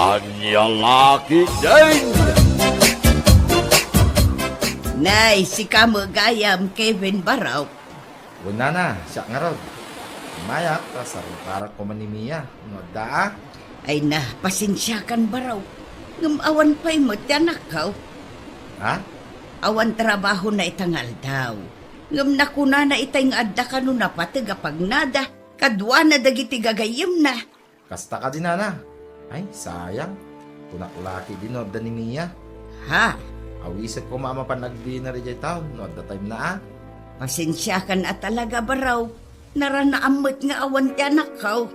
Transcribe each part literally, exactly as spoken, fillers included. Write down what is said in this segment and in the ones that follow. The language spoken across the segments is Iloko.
Ania la ketdin? Nay, sika met gayam, Kevin Barok. Wen, nana, siak ngarud. Immayak, ta sarungkarak koma ni Mia. No adda, a? Ay na, pasensiakan, Barok. Ngem awan pay met ti anakko. Ha? Awan trabahona ita nga aldaw. Ngem nakunana itay nga adda kano napateg a pagnada, kaduana dagiti gagayyemna. Kasta kadi, nana? Ay, sayang. Kunak la ketdi no adda ni Mia. Ha? Awisak koma a mapan agdinner idiay town no adda time na, a. Pasensiakan a talaga, Barok. Naranaam met nga awan ti anakko.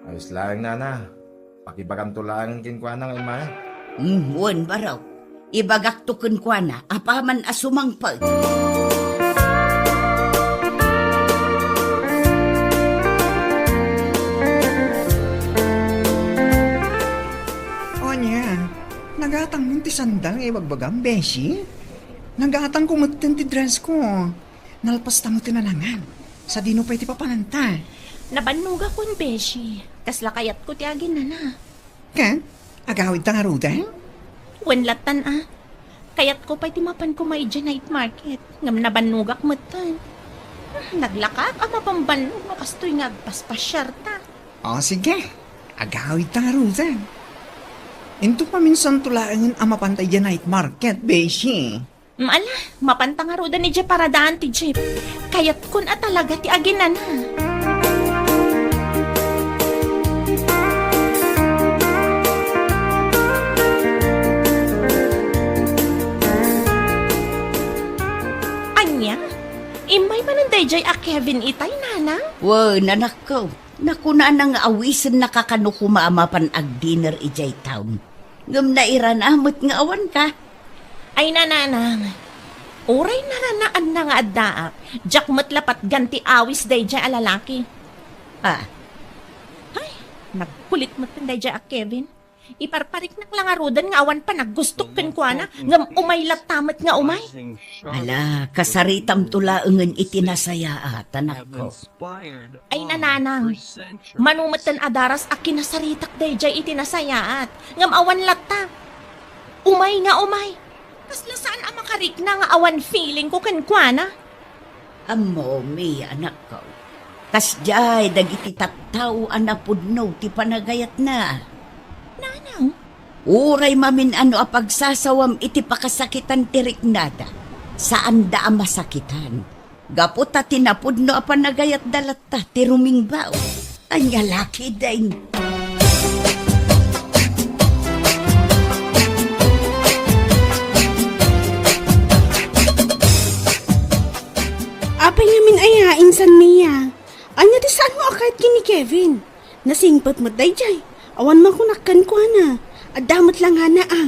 Ayos laeng, nana. Pakibaganto laengen kenkuana nga immayak. Hmm, wen, Barok. Ibagakto kenkuana apaman a sumangpet. Ania, nagatangmon ti sandal nga ibagbagam, Beshi? Nagatangko metten ti dress ko. Nalpasta met ti nanangan. Sadino pay ti papananta? Nabannogakon, Beshi. Kasla kayatko ti aginana. Ket, agawidta ngaruden? Wen lattan, a. Kayatko pay ti mapan koma idiay night market, ngem nabannogak metten. Hmm, naglakaak a mapambannog no kastoy nga agpaspasiarta. O, sige. Agawidta ngaruden. Inton maminsanto laengen a mapanta idiay night market, Beshi. Mm, ala, mapanta ngaruden idiay paradaan ti jeep. Kayatkon a talaga ti aginana. Ania? Immay manen daydiay a Kevin itay, nanang? Wen, anakko. Nakunana nga awisennaka kano koma a mapan agdinner idiay town. Ngem nairana met nga awanka. Ay, nanang, uray naranaanna nga addaak, diak met la patgan ti awis daydiay a lalaki. Ah. Ay, nagkulit met daydiay a Kevin. Iparpariknak la ngaruden nga awan panaggustok kenkuana, ngem umay latta met nga umay. Ala, kasaritamto laengen iti nasayaat, anakko. Ay, nanang, mano metten a daras a kinasaritak daydiay iti nasayaat, ngem awan latta. Umay nga umay. Kasla saan a makarikna nga awan feeling ko kenkuana. Ammomi, anakko. Kasdiay dagiti tattao a napudno ti panagayatna. Nanang? Uray mamin-ano a pagsasawam iti pakasakitan ti riknada, saanda a masakitan. Gapu ta ti napudno a panagayatda latta ti rumingbaw. Ania la ketdin? Apay ngamin aya, Insan Mia? Ania ti saanmo a kayat ken ni Kevin? Nasingpet met daydiay. Awan makunak kenkuana. Adda met langana, a.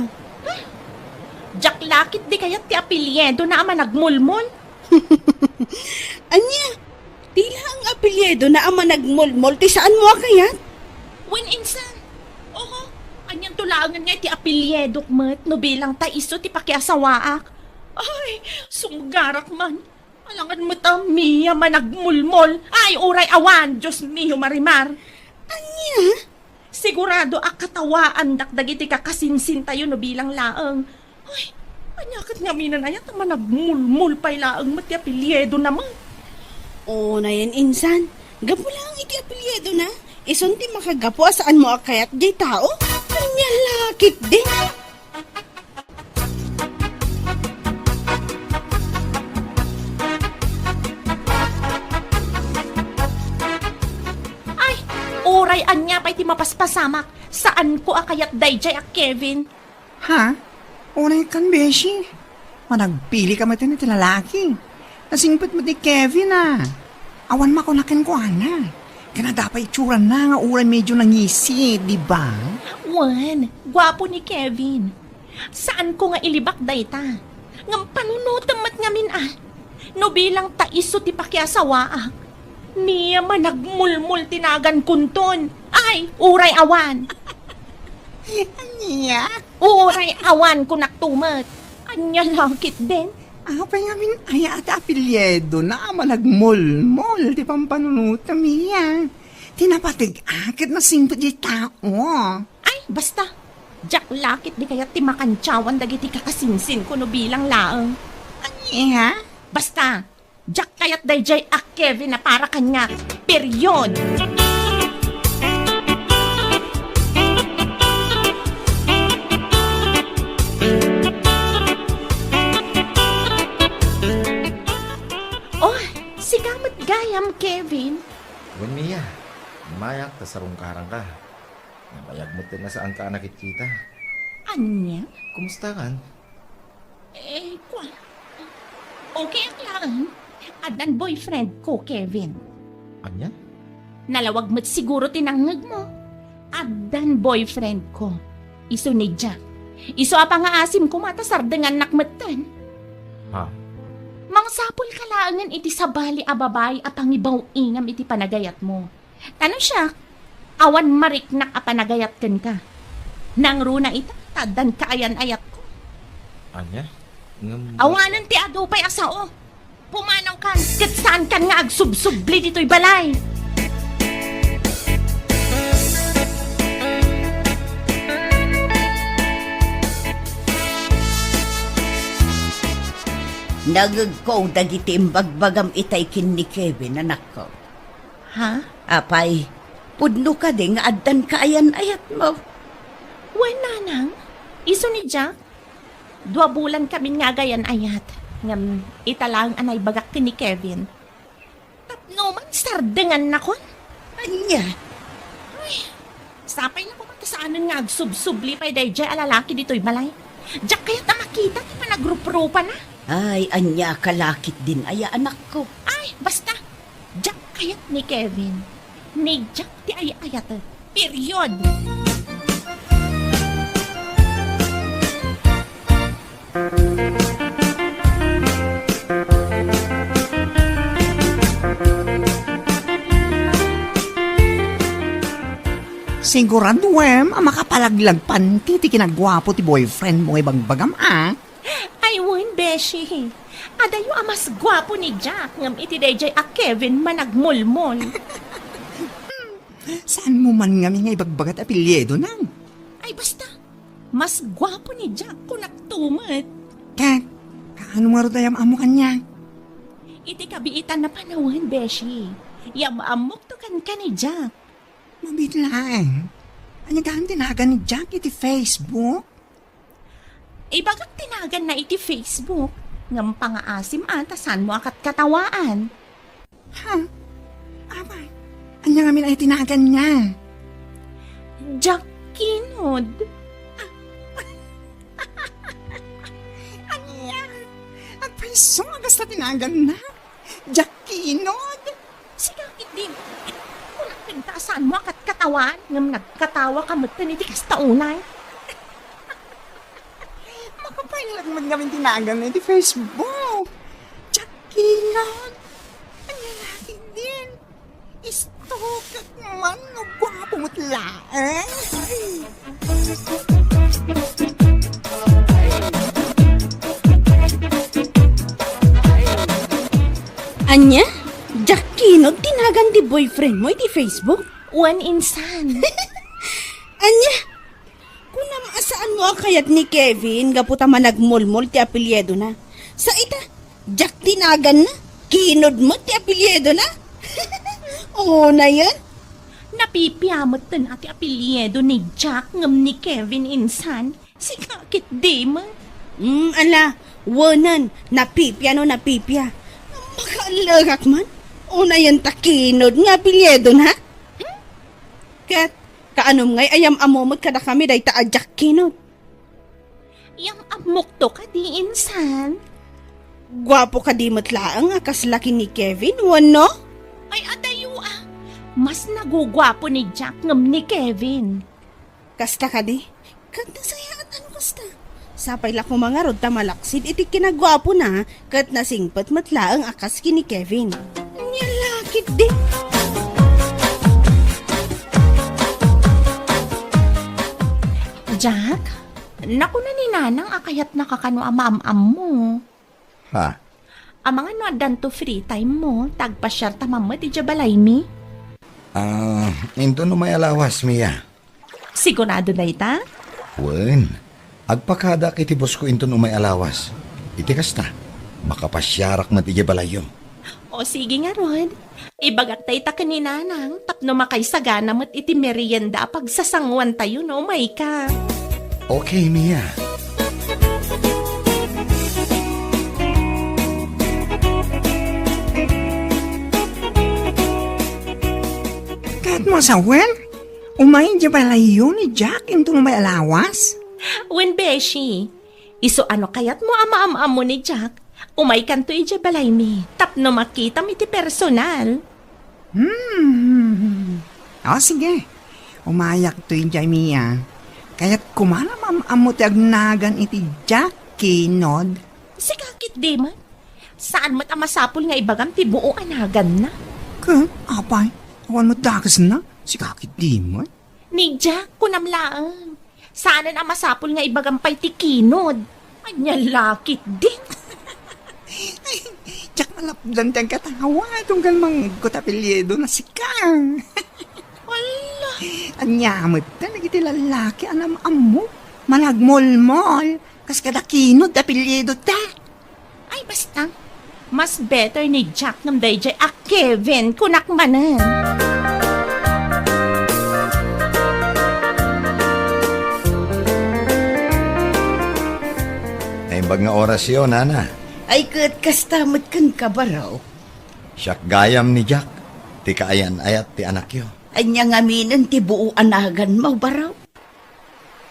Diak la ketdi kayat ti apelyedona a managmulmol. Ania? Ti laeng apelyedona a managmulmol ti saanmo a kayat? Wen, Insan. Oho, anianto laengen nga iti apelyedok met no bilang ta isu ti pakiasawaak? Ay, sumgarak man. Alangan met a Mia Managmulmol. Ay, uray awan, Dios mio, Marimar. Ania? Sigurado a katawaandak dagiti kakasinsintayo no bilang laeng. Ay, ania ket ngamin aya ta Managmulmol pay laeng met ti apelyedona met? Unayen, Insan, gapu laeng iti apelyedona, isun ti makagapu a saanmo a kayat diay tao? Ania la ketdin? Ay, uray ania pay ti mapaspasamak, saanko a kayat daydiay a Kevin. Ha? Unaykan, beshi? Managpilika met iti lalaki. Nasingpet met ni Kevin, a. Awan makuna kenkuana. Ken adda pay itsurana nga uray medio nangisit, di ba? Wen, guapo ni Kevin. Saanko nga ilibak dayta. Ngem panunotem met ngamin, a. No bilang ta isu ti pakiasawaak, Mia Managmulmol ti nagankonton. Ay, uray awan. Ania? Uray awan, kunakto met. Ania la ketdin? Apay ngamin aya ti apelyedona a Managmulmol ti pampanunotem, Mia? Ti napateg-ak ket nasingpet diay tao. Ay, basta. Diak la ketdi kayat ti makantiawan dagiti kakasinsinko no bilang laeng. Ania? Basta, diak kayat daydiay a Kevin a para kaniak. Period! Oh, sika met gayam, Kevin. Wen, Mia, immayak ta sarungkaranka. Nabayag met nga saanka a nakitkita. Ania? Kumustakan? Eh, kua. Okay ak laeng. Addan boyfriendko, Kevin. Ania? Nalawag met siguro ti nangngegmo. Addan boyfriendko. Isu ni Jack. Isu a pangaasim koma ta sardengannak metten. Ha? Mangsapulka laengen iti sabali a babai a pangibaw-ingam iti panagayatmo. Ta no siak, awan mariknak a panagayat kenka. Nangruna ita, ta addanka ayan-ayatko. Ania? Ngem awanen ti adu pay a sao. Pumanawkan, ket saankan nga agsubsubli ditoy balay. Nangngegko dagiti imbagbagam itay ken ni Kevin, anakko. Ha? Apay, pudno kadi nga addanka ayan-ayatmo? Wen, nanang, isu ni Jack. Dua bulan kamin nga agayan-ayat, ngem ita laeng a naibagak ken ni Kevin. Tapno man sardengannakon. Ania? Ay, sapay la koma ta saanen nga agsubsubli pay daydiay a lalaki ditoy balay. Diak kayat a makita ti panagruprupana. Ay, ania ka la ketdin aya, anakko? Ay, basta. Diak kayat ni Kevin. Ni Jack ti ay-ayatek. Period. Siguraduem a makapalaglag panti ti kinaguapo ti boyfriendmo nga ibagbagam, a? Ay, wen, beshi. Adayo a mas guapo ni Jack ngem iti daydiay a Kevin managmulmol. Saanmo man ngamin nga ibagbaga ti apelyido na? Ay, basta. Mas guapo ni Jack, kunakto met. Ket, kaano ngarud a yam-ammo kaniak? Iti kabiitan a panawen, beshi. Yam-ammokto kenka ni Jack. Mabiit laeng. Ania gayam ti nagan ni Jack iti Facebook? Ibagak ti naganna iti Facebook, ngem pangaasim a ta saanmo a katkatawaan. Ha? Apay, ania ngamin a itinagan niya? Jack Kinod. Ania? Agpayso a kasta tinaganna? Jack Kinod? Sika ketdi. Kunak kenka a saanmo a katkatawaan, ngem nagkatawa ka metten iti kasta unay. Makapailag met ngamin ti naganna iti Facebook. Jack Kinod. Ania la ketdin? Istorkak man no guapo met laeng. Ay. Ania? Jack Kinod ti nagan ti boyfriendmo iti Facebook? Wen, insan. Ania? Kunam a saanmo a kayat ni Kevin gapu ta managmulmol ti apelyidona. Sa ita, Jack ti naganna, Kinod met ti apelyidona. Unayen? Napipia metten a ti apelyido ni Jack ngem ni Kevin insan. Sika ketdi met. Mm, ala, wenen, napipia no napipia. Makaallegak man. Unayen ta Kinod nga apelyidona. Hmm? Ket, kaanom ngay a yam-ammo met kadakami dayta a Jack Kinod? Yam-ammokto kadi, insan. Guapo kadi met laeng a kasla ken ni Kevin, wenno? Ay, adayo a. Mas naguguapo ni Jack ngem ni Kevin. Kasta kadi? Ket nasayaat a no kasta. Sapay la koma ngarud ta malaksid iti kinaguapona ket nasingpet met laeng a kas ken ni Kevin. Nia la ketdi. Jack, nakuna ni Nanang a kayatnaka kano a maam-ammo. Ha? Amangan no addanto free time mo, ta agpasiarta man met idiay balaymi. Ah, inton umay a lawas, Mia. Sigurado dayta? Wen, agpakadak iti busko inton umay a lawas. Iti kasta, makapasiarak met idiay balayyo. O sige ngarud, ibagak dayta ken ni Nanang tapno makaisagana met iti merienda a pagsasanguantayo no umayka. Okay, Mia. Ket mo sawen, umay idiay balayyo ni Jack inton umay a lawas? Wen, beshi. Isu a no kayatmo a maam-ammo ni Jack, umaykanto idiay balaymi tapno makitam iti personal. Hmm. O, sige. Umayakto idiay, Mia. Kayat koma a maam-ammo ti agnagan iti Jack Kinod. Sika ketdi met. Saan met a masapul nga ibagam ti buo a naganna. Ket, apay, awan met dakesna. Sika ketdi met. Ni Jack, kunam laeng. Saanen a masapul nga ibagam pay ti Kinod. Ania la ketdi. Ay, diak malapdan ti agkatawa, tunggal mangngegko ti apelyido na sika. Ala! Ania met dagiti lallaki a naam-ammo, managmolmol, kas kada Kinod ti apelyido ta. Ay, basta. Mas better ni Jack ngem daydiay a Kevin, kunak manen. Naimbag nga orasyo, Nana. Ay, ket kasta met kenka, baro. Siak gayam ni Jack, ti kaayan-ayat ti anakyo. Ania ngaminen ti buo a naganmo, baro?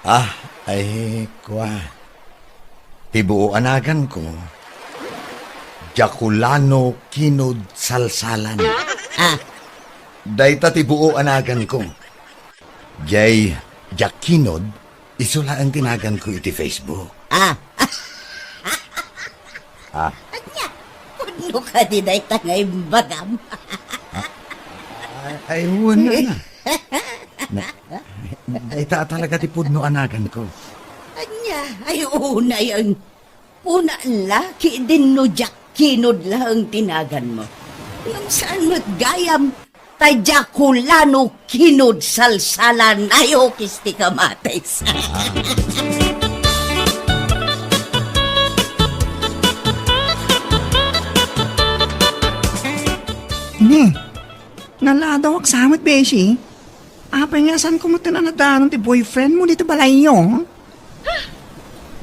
Ah, ay, kua. Ti buo a naganko, Jakulano Kinod Salsalan. Ah. Dayta ti buo a naganko. Jay Jack Kinod, isu laeng ti naganko iti Facebook. Ah. Ah. Ania? Pudno kadi dayta nga imbagam? Ah, ay, wen, Nana. Na, dayta talaga ti pudno a naganko. Ania? Ay, unayen. Una la, ketdin no Jack Kinod laeng ti naganmo. Ngem saan met gayam, ta Jakulano Kinod Salsalan, ay, ukis ti kamatis. Ni, naladawak sa met, beshi. Apay nga saan ko met a nadanon ti boyfriend mo dito balayyo?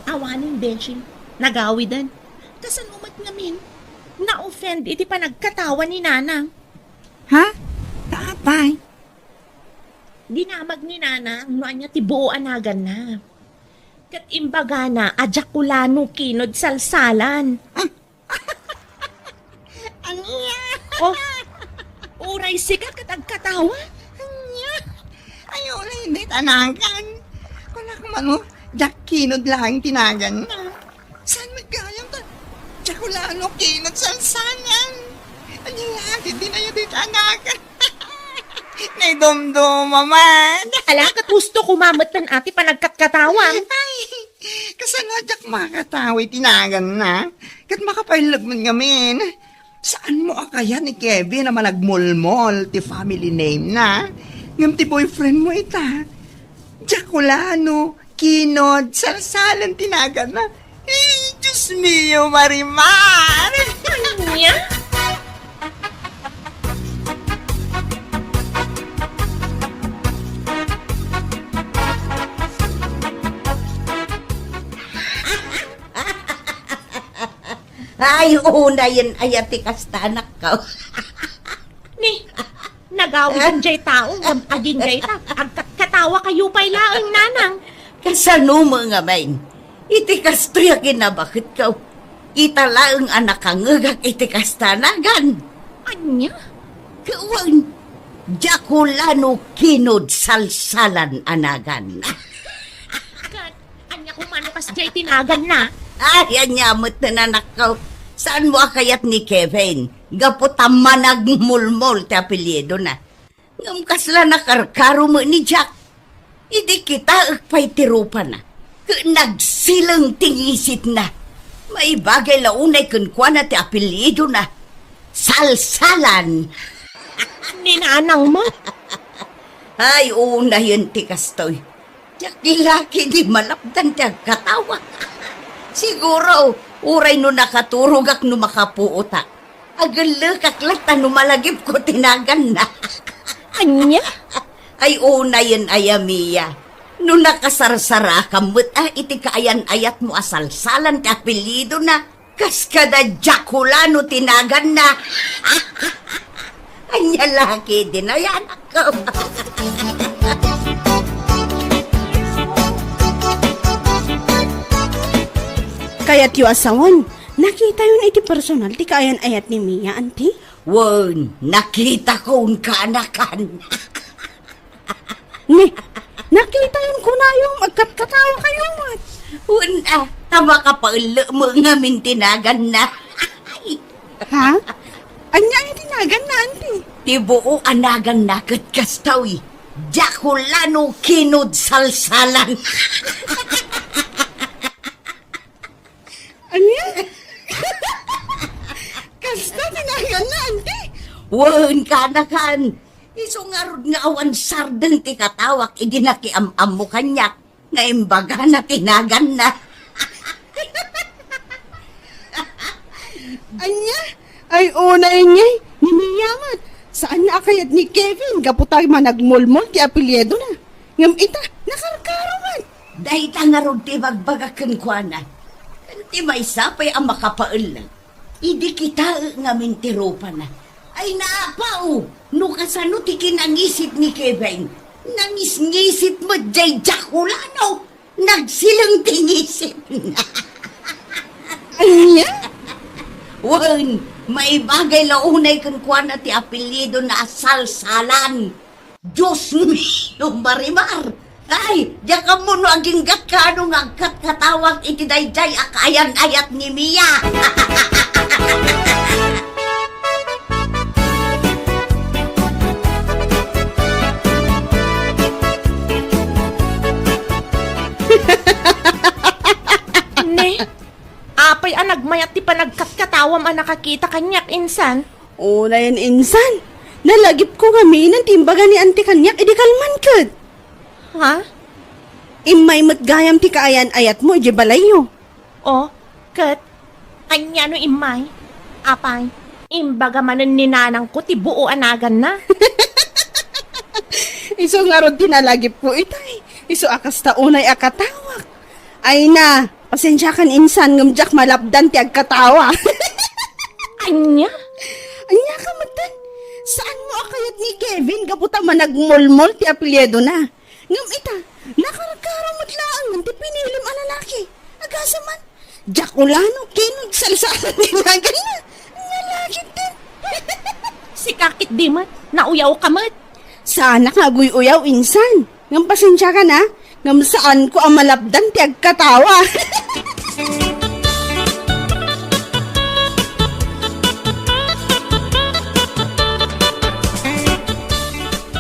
Awanen, beshi. Nagawiden. Kasano met ngamin? Na-offend iti panagkatawa ni Nanang. Ha? Ta apay? Dinamag ni Nanang no ania ti buo a naganna. Ket imbagana a Jakulano Kinod Salsalan. Ah, Ania? Oh, uray sika ket agkatawa? Ania? Ay, uray, dayta a nagan. Kunak mano, Jack Kinod laeng ti naganna. Saan met gayam ta Jakulano Kinod Salsalan? Ania la ketdin aya dayta a nagan? Naidumduma man. Ala, ket husto koma met ti panagkatkatawa. Ay, kasano a diak makakatawa iti naganna? Ket makapailleg met ngamin. Saanmo a kayat ni Kevin a managmolmol ti family name na? Ngem ti boyfriend mo ita, Jakulano Kinod Salsalan ti naganna. Ay, Dios mio, Marimar! Ania? Ay, unayen aya ti kasta, anakko. Ni, nagawiden jay tao ngem agingga ita, agkatkatawa kayo pay laeng, Nanang. Kasano met ngamin? Iti kastoy a kinabaketko, ita laeng a nakangngegak iti kasta a nagan. Ania? Wen, Jakulano Kinod Salsalan a nagan. Ket ania koma no kasdiay ti naganna? Ay, ania met, anakko. Saanmo a kayat ni Kevin? Gapu ta managmulmol ti apelyidona. Ngem kasla nakarkaro met ni Jack. Idi kitaek pay ti rupana, ket nagsileng ti ngisitna. Maibagay la unay kenkuana ti apelyidona. Salsalan. Ni Nanang met. Ay, unayen ti kastoy. Diak laki di malapdan ti agkatawak. Siguro, uray no nakaturogak no makapuotak. Agellekak latta no malagipko ti naganna. Ania? Ay, unayen aya, Mia. No nakasarsarakam met a iti kaayan-ayatmo a salsalan ti apelyidona, kas kada Jaculano ti naganna. Ania laki di nayanakko. Kayatyo a sawen, nakitayon iti personal ti kaayan-ayat ni Mia, anti? Wen, nakitakon kanakan. Ne, nakitayon kunayo nga agkatkatawa kayo met. Wen, a, ta makapaellek met ngamin ti naganna. Ha? Ania iti naganna, anti? Ti buo a naganna ket kastoy, Jaculano kinod salsalan. Ania? Kasta ti naganna, anti? Wen, kanakan. Isu ngarud nga awan sardeng ti katawak idi nakiam-ammo kaniak nga imbagana ti naganna. Ania? Ay, unay ngay, ni Mia met. Saan nga a kayat ni Kevin, gapu ta managmulmol ti apelyidona. Ngem ita, nakarkaro met. Dayta ngarud ti ibagbagak kenkuana. Ti maysa pay a makapaellek, idi kitaek ngamin ti rupana. Ay, naapaw, no kasano ti kinangisit ni Kevin? Nangisngisit met jay Jaculano. Nagsileng ti ngisit. Ania? Wen, maibagay la unay kenkuana ti apelyidona a Salsalan. Dios mio, Marimar! Ay, diak ammo no aginggatka no nga agkatkatawak iti daydiay a kaayan-ayat ni Mia. Ne, apay a nagmayat ti panagkatkatawam a nakakita kaniak, insan? Unayen, insan. Nalagipko ngamin ti imbaga ni Auntie kaniak idi kalman ket. Ha? Immay met gayam ti kaayan-ayatmo idiay balayyo. O, ket ania no immay? Apay, imbaga manen ni nanangko ti buo a naganna. Isu ngarud ti nalagipko itay. Isu a kasta unay a katawak. Ay na, pasensiakan insan ngem diak malapdan ti agkatawa. Ania? Ania ka metten? Saanmo a kayat ni Kevin gapu ta managmulmol ti apelyidona? Ngem ita, nakarkaro met laeng ti pinilim a lalaki. Agasem man, Jaculano, kinod, Salsalan ti naganna. Ania la ketdin? Sika ketdi met, nauyaw ka met. Saanak nga aguy-uyaw, insan. Ngem pasensiakan a, ngem saanko a malapdan ti agkatawa.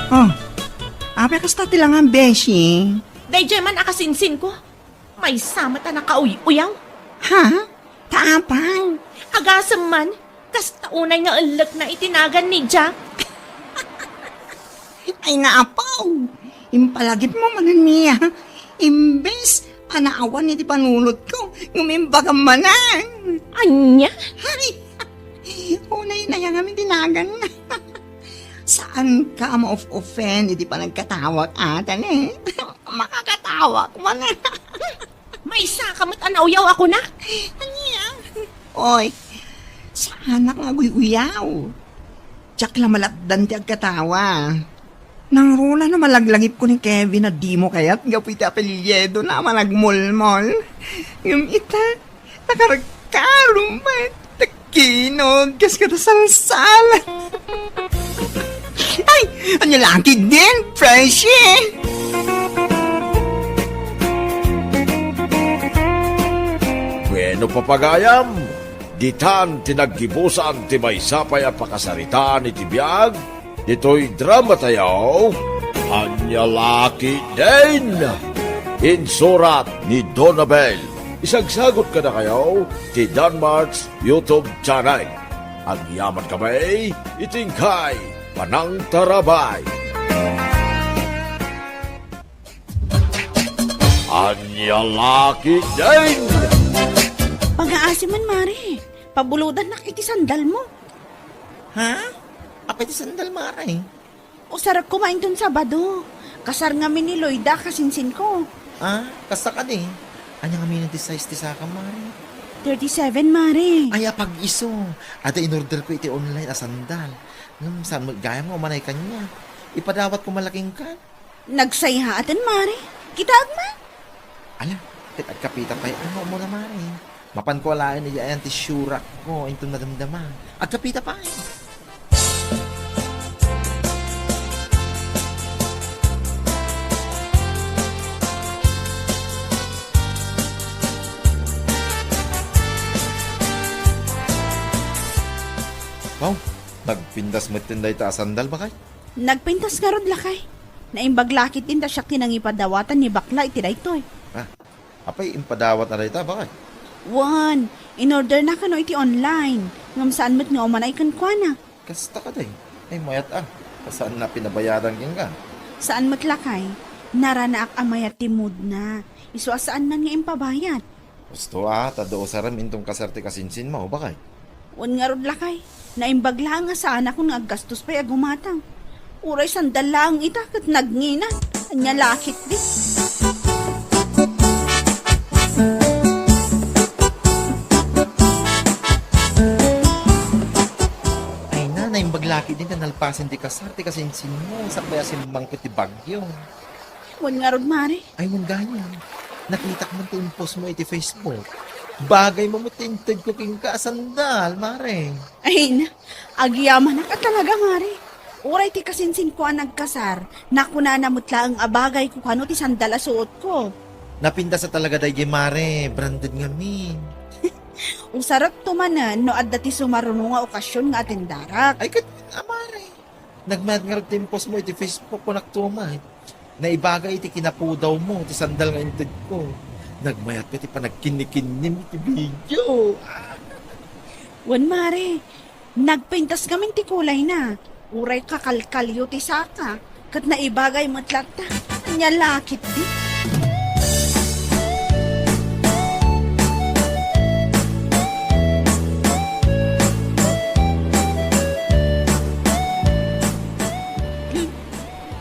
Oh, apay kasta ti langam, beshi? Daydiay man a kasinsinko. Maysa met a nakauy-uyaw. Ha? Ta apay? Agasem man, kasta unay nga ellekna iti nagan ni Jack. Ay, naapaw! Impalagipmo manen, Mia. Imbes a naawan iti panunotko, ngem imbagam manen. Ania? Ay! Unay na yan amin ti nagan. Saanka a ma-off-offend iti panagkatawak, ata, ne? Makakatawak man. Maysa ka met a nauyaw a kuna. Ania? Oy, saanak nga aguy-uyaw. Diak la malapdan ti agkatawa. Nangruna no malaglagipko ni Kevin a dimo kayat gapu iti apelyidona a managmulmol. Ngem ita, nakarkaro met. Kinod, kas kada Salsalan. Ay, ania la ketdin, Frenchie? Bueno, papagayam, ditan ti naggibusan ti maysa pay a pakasaritaan iti biag ditoy dramatayo, Ania la ketdin? Insurat ni Donabel. Isagsagut kadakayo ti Danmart's YouTube channel. Agyamankami iti inkay panangtarabay. Ania la ketdin? Pagaasi man, Mare. Pabulodannak iti sandalmo. Ha? Apay ti sandal, Mare? Usarek koma inton Sabado. Kasar ngamin ni Loida, kasinsinko. Ah, kasta kadi? Ania ngamin ti size ti saka, Mare? Thirty-seven, Mare. Ay, apag-isu. Adda inorderko iti online a sandal. Hmm, saan met gayam nga umanay kaniak? Ipadawatko man la kenka. Nagsayaaten, Mare. Kitaek man. Ala, ket agkapita pay nga umuna, Mare. Mapanko alaen idiay ayan ti siurakko inton nadamdama. Agkapita pay. Wow, nagpintas metten dayta a sandal, bakay? Nagpintas ngarud, lakay. Naimbag la ketdin ta siak ti nangipadawatan ni bakla iti daytoy. Ah, apay impadawatna dayta, bakay? Wen, inorderna kano iti online, ngem saan met nga umanay kenkuana. Kasta kadi? Ay, mayat a. Saanna pinabayadan kenka? Saan met, lakay. Naranaak a mayat ti moodna. Isu a saan man nga impabayad. Husto a, ta adda usarem inton kasar ti kasinsinmo, bakay? Wen ngarud, lakay. Naimbag laeng nga saanakon nga aggastos pay a gumatang. Uray sandal laeng ita ket nagnginat. Ania la ketdi? Ay na, naimbag la ketdin ta nalpasen ti kasar ti kasinsinmo, sakbay a simmangpet ti bagyo. Wen ngarud, Mare. Ay, wen gayam. Nakitak man ti impostmo iti Facebook. Bagaymo met ti intedko kenka a sandal, Mare. Ay na, agyamanak a talaga, Mare. Uray ti kasinsinko a nagkasar, nakunana met laeng a bagayko kano ti sandal a suotko. Napintas a talaga daydiay, Mare. Branded ngamin. Usarekto manen no adda ti sumaruno nga okasion nga atendarak. Ay, ket, a, Mare. Nagmayat ngarud ti impostmo iti Facebook, kunakto met. Naibaga iti kinapudawmo ti sandal nga intedko. Nagmayat pay ti panagkinnikinnim iti video. Wen, Mare, nagpintas ngamin ti kulayna. Uray kakalkalyo ti saka, ket naibaga met latta. Ania la ketdi?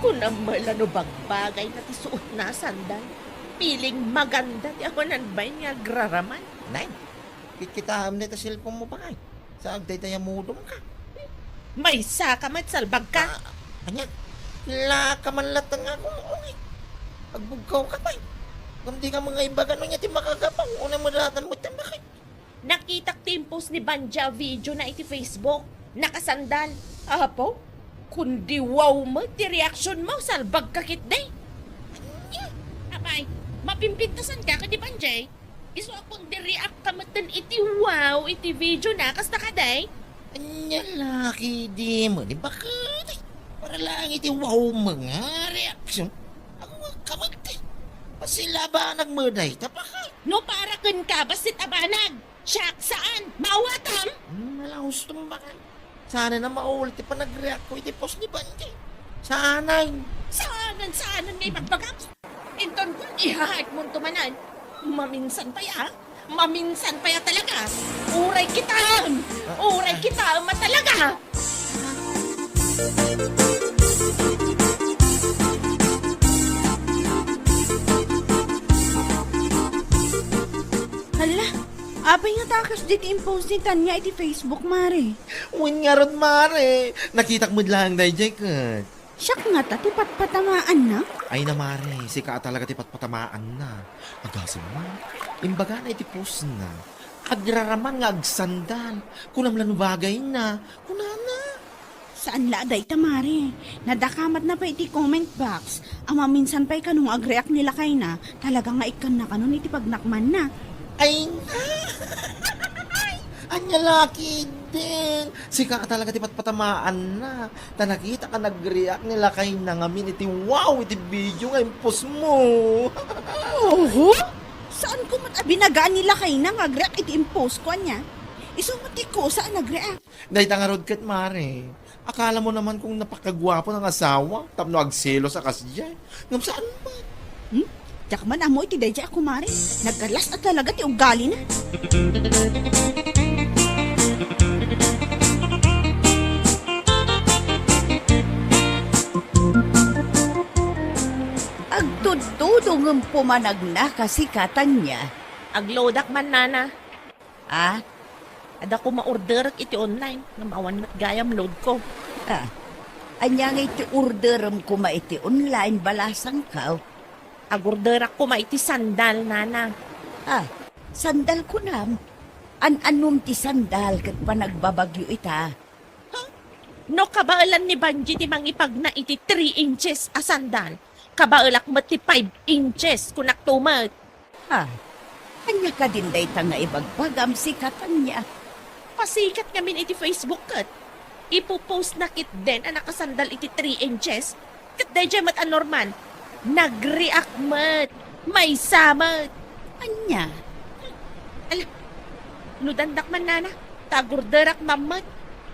Kunam met la no bagbagayna ti suotna a sandal. Piling maganda ti awan bain nga agraraman. Nay, kitkitaem dayta cellphone mo, bakay. Sa agdaydiay a modem ka. Maysa ka met, salbag ka. Ah, ania? Laka man latta nga agungungit. Agbugkaw ka pay. Ngem dika mangaibaga no ania ti makagapu. Unay madatan met ti bakay. Nakitak ti impost ni Banja a video na iti Facebook. Nakasandal. Apo? Kundi wow met ti reaksyon mo, salbag ka ketdi. Ania? Apay, mapimpintasan ka ken ni Banjay? Isu a kundi react ka metten iti wow iti video na, kasta kadi? Ania la ketdi, mani, bakit? Para laeng iti wow mo nga reaksyon. Ako nga kamat, eh. Bassit a banag met dayta, bakit? No para kenka, bassit a banag. Siak, saan? Maawatam? Hmm, ala, husto mo, bakit? Saanen a mauli ti panagreact ko iti post ni Banjay. Saanen. Saanen, saanen nga ibagbagam? Inton kuan, ihahaek monto manen. Maminsan pay a. Maminsan pay a talaga. Uray kitaem. Ah, uray ah. Kitaem a talaga. Hala, apay nga ta kasdi ti impost ni Tanya iti Facebook, Mare? Wen ngarud, Mare. Nakitak met laeng daydiay ket. Siak ngata ti patpatamaanna? Ay na, Mare, sika a talaga ti patpatamaanna. Agasem man, imbagana iti postna, agraraman nga agsandal. Kunam la no bagayna. Kunana. Saan la a dayta, Mare. Nadakamatna pay iti comment box. A maminsan pay kano nga agreact ni lakayna, talaga nga ikkanna kanon iti pagnakmanna. Ay na! Ania la ketdin? Sika a talaga ti patpatamaanna. Ta nakitak a nagreact ni lakayna ngamin iti wow iti video nga impost mo. Oho? Saan ko met a binagaan ni lakayna nga agreact iti impost ko, ania? Isu met ti kusa a nagreact. Dayta ngarud ket, Mare. Akala mo naman kung napakaguapo ng asawa tapno agselos a kasdiay. Ngem saan man. Hmm? Dakman ammo iti daydiay a kumare. Naggalas a talaga ti ugalina. Agtudtudo ngem pumanagna kasi katanya. Agloadak man, nana. Ah? Adda koma orderek iti online, ngem awan met gayam load ko. Ah, ania nga iti orderem koma iti online, balasangko? Agorderak koma iti sandal, nana. Ah, sandal kunam? An-anom ti sandal ket panagbabagyo ita? Huh? No kabaelan ni Banji ti mangipagna iti three inches a sandal, kabaelak met ti five inches, kunak to met. Ah, ania kadin dayta nga ibagbagam, sika Tanya? Pasikat ngamin iti Facebook ket. Ipopost na ketdin a nakasandal iti three inches. Ket daydiay met a Norman, nagreact met. Maysa met. Ania? Ala, ludandak man, nana. Ta agorderak man met.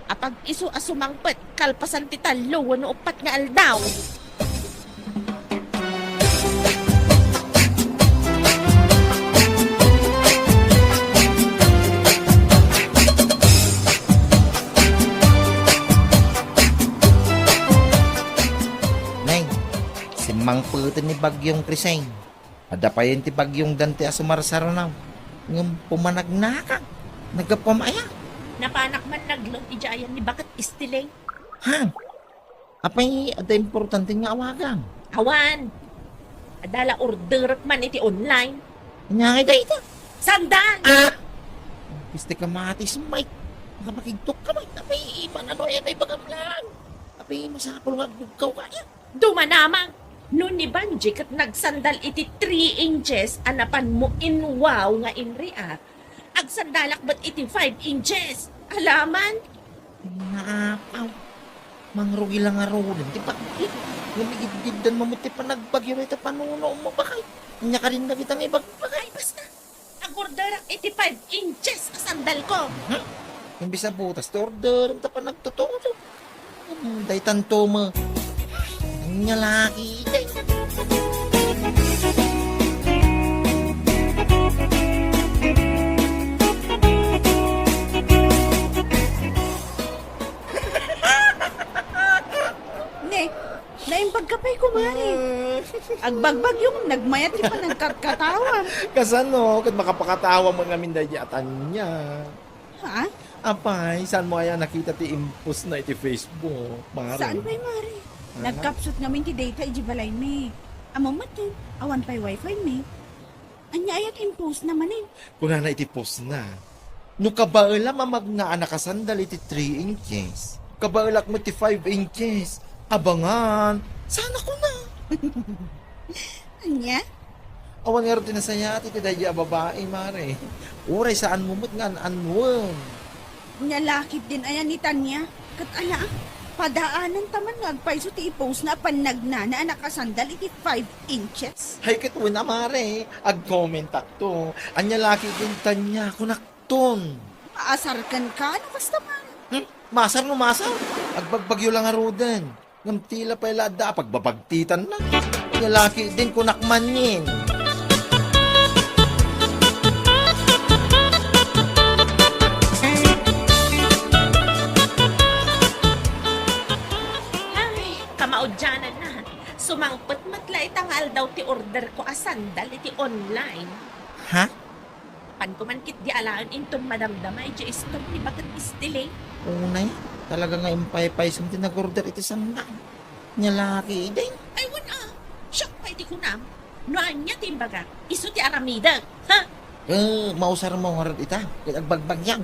Apag-isu a sumangpet, kalpasan ti tallo wenno uppat nga aldaw. Nay, simmangpeten ni Bagyong Kriseng. Adda payen ti Bagyong Dante a sumarsarunaw. Ngem pumanagnaka. Naggapuam aya? Napanak man nagload idiay ayan ni Baket Estiling. Ha? Apay, adda importante nga awagam? Awan. Adda la orderek man iti online. Ania ngay dayta? Sandal! Ah! Piste ka, Matis, Mike. Makapakigtok ka, Mike. Apay, ipan ano yan ay bagam lang. Apay, masapul nga agdugkaw ka niya. Dumanamag! No ni Banji ket nagsandal iti three inches a napan mo in wow nga in react, agsandalak met iti five inches. Alaman? Naapaw. Mangrugi la ngaruden ti pagdi. Ngem igidgiddan mo met ti panagbagyo iti panunom mo, bakay. Ania kadin dagita nga ibagbagay? Basta, agorderak iti five inches a sandal ko. Hmm? Imbis a butas ti order, ta panagtutudo. Hmm, daytan to mo. Ania laki, day. Ne, naimbag ka pay, kumare. Agbagbagyo, nagmayat ti panagkatkatawam. Kasano? Ket makapakatawa mo ngamin daydi a Tanya. Ha? Apay, saan mo aya nakita ti impostna iti Facebook, mare? Saan pay, mare? Ha? Nagkapsut ngamin ti data iti balaymi. Ammom met, awan pay wifi mi. Ania aya ti impostna manen? Kunana iti postna, "No kabaelam a magna a nakasandal iti three inches, kabaelak met ti five inches. Abangan." Sana kuna. Ania? Awan ngarud ti nasayaat iti daydi a babai, mare. Uray saan mo met nga an-annuem. Nia la ketdin aya ni Tanya. Ket ala, padaananta man nga agpayso ti ipostna a pannagnana a nakasandal iti five inches. Hay ket wen a, mare, agkomentakto. Ania la ketdin, Tanya, kunakton. Maasar kenka, no kasta, mare? Hmm? Maasar no maasar? Agbagbagyo la ngaruden. Ngem tila pay la adda a pagbabagtitanna. Nia la ketdin, kunak manen. Ay, kamaudiananna. Sumangpet met la ita nga aldaw ti order ko a sandal iti online. Ha? Apanko man ketdi alaen inton madamdama idiay store ni Baket Estiling. Unay, talaga nga impaypaysom ti nag-order iti sandal. Nia la ketdin. Ay, wen a. Siak pay ti kunam. No ania ti imbagak, isu ti aramidek. Ha? Eh, mausar mo ngarud ita, ket agbagbagyak.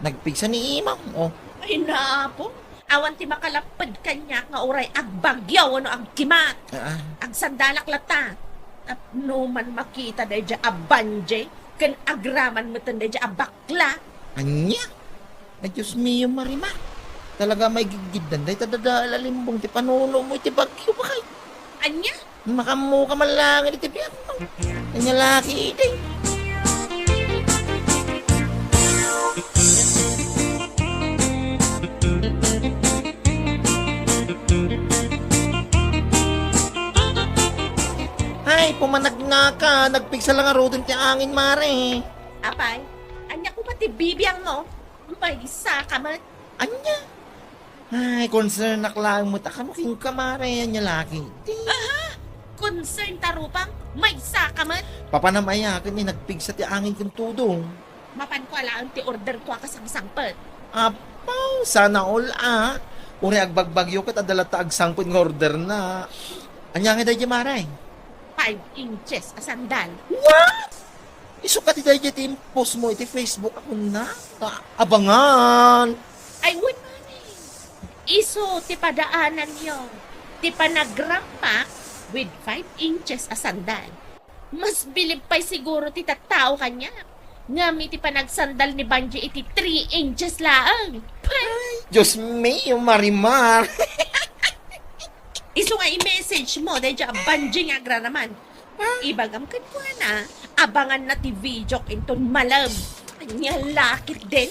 Nagpigsa ni imam, oh. Ay, napo. Awan ti makalapped kaniak nga uray agbagyo wenno agkimat. Ah, ah. Agsandalak latta. Tapno man makita daydiay a Banji ken agraman metten daydiay a bakla. Ania? Ay, Dios mio, Marimar. Talaga maigidgiddan dayta dadael a limbong ti panunom mo iti bagyo, bakay. Ania? Makammo ka man laeng iti biag mo. Ania la ketdin? Ay, pumanagnaka. Nagpigsa la ngaruden ti angin, Mare. Apay, ania koma ti bibiangmo? Maysa ka met. Ania? Ay, concern-ak laeng met a kano kenka, Mare. Ania la ketdi? Aha! Concern ta rupam? Maysa ka met. Papanam aya ket ni nagpigsa ti angin ken tudong? Mapanko alaen ti orderko a kasangsangpet. Apo, sana all a. Uray agbagbagyo ket adda latta agsangpet nga orderna. Ania ngay daydiay, Mare? Five inches a sandal. What? Isu kadi daydiay ti impostmo iti Facebook a kunam? A-, abangan. Ay, wen, Mare. Isu ti padaananyo. Ti panagrampak with five inches a sandal. Mas bilib pay siguro ti tattao kaniak. Ngem iti panagsandal ni Banji iti three inches laeng. Pay! Ay, Dios mio, Marimar! Isu nga i-message mo daydiay a Banji nga agraraman. Ibagam kenkuana, abanganna ti videok inton malem. Ania la ketdin?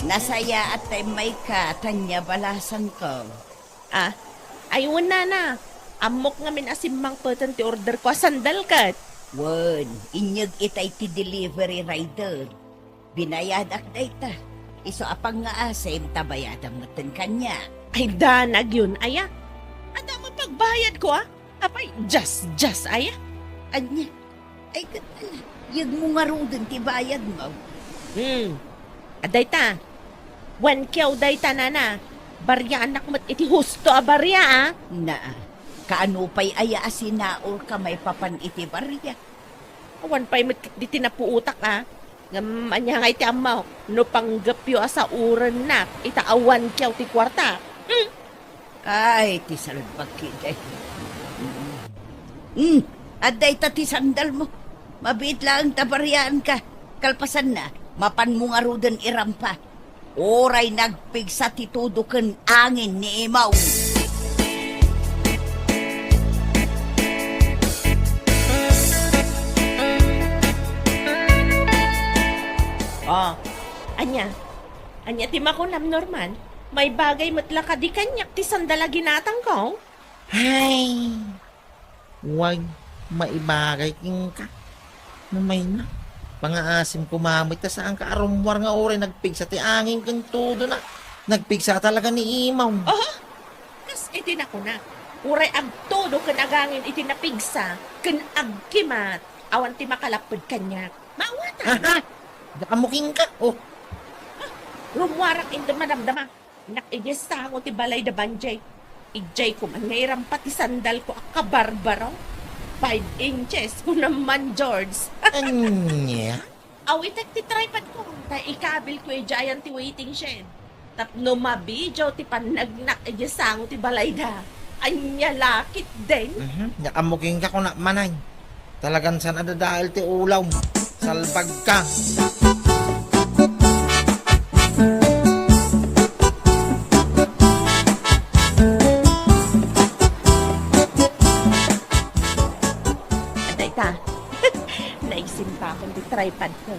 Nasayaat ta immayka, Tania, balasanko. Ah, ay, wen, nana. Ammok ngamin a simmangpeten ti orderko a sandal ket. Wen, inyeg itay ti delivery rider. Binayadak dayta. Isu a pangngaasim ta bayadam metten kaniak. Ay, danag yon, aya. Adda met pagbayadko, a? Apay, just, just, aya. Ania? Ay, ket, ala, yegmo ngaruden ti bayadmo. Hmm. Adda dayta. One kilo dayta, nana. Bariaannak met iti husto a baria, a? Naa. Kaano pay aya a sinaurka maipapan iti baria? Awan pay met ketdi ti napuotak, a. Ngem ania ngay ti ammok no panggepyo a saurennak ita a one kilo ti kuarta? Hmm? Ay, ti salbag ketdi. Hmm, adda ita ti sandalmo. Mabiit laeng ta bariaanka. Kalpasanna, mapanmo ngaruden irampa. Uray nagpigsa ti tudo ken angin ni Imaw. Ah, ania? Ania ti makunam, Norman? Maibagay met la kadi kaniak ti sandal a ginatangko? Hay! Wen, maibagay kenka. No mayna, pangngaasim koma met ta saanka a rummuar nga uray nagpigsa ti angin ken tudona. Nagpigsa talaga ni Imaw. Oho! Kas iti nakuna, uray agtudo ken agangin iti napigsa ken agkimat, awan ti makalapped kaniak. Maawatan! Aha! Diak ammo kenka, oh. Ah, rummuarak inton madamdama. Nak idiay sango ti balay da Banjay. Idiay koman nga irampa ti sandalko a kabarbaro. Five inches, kunam man, George. Ania? Awitek ti tripadko, ta ikabilko idiay ayan ti waiting shed. Tapno mabidio ti pannagnak idiay sango ti balayda. Ania la ketdin? Mhm. Diak ammo kenka, kunak manen. Talagan saan a dadael ti ulawm. Salbagka. Adda ita. Naisimpakon ti tripadko.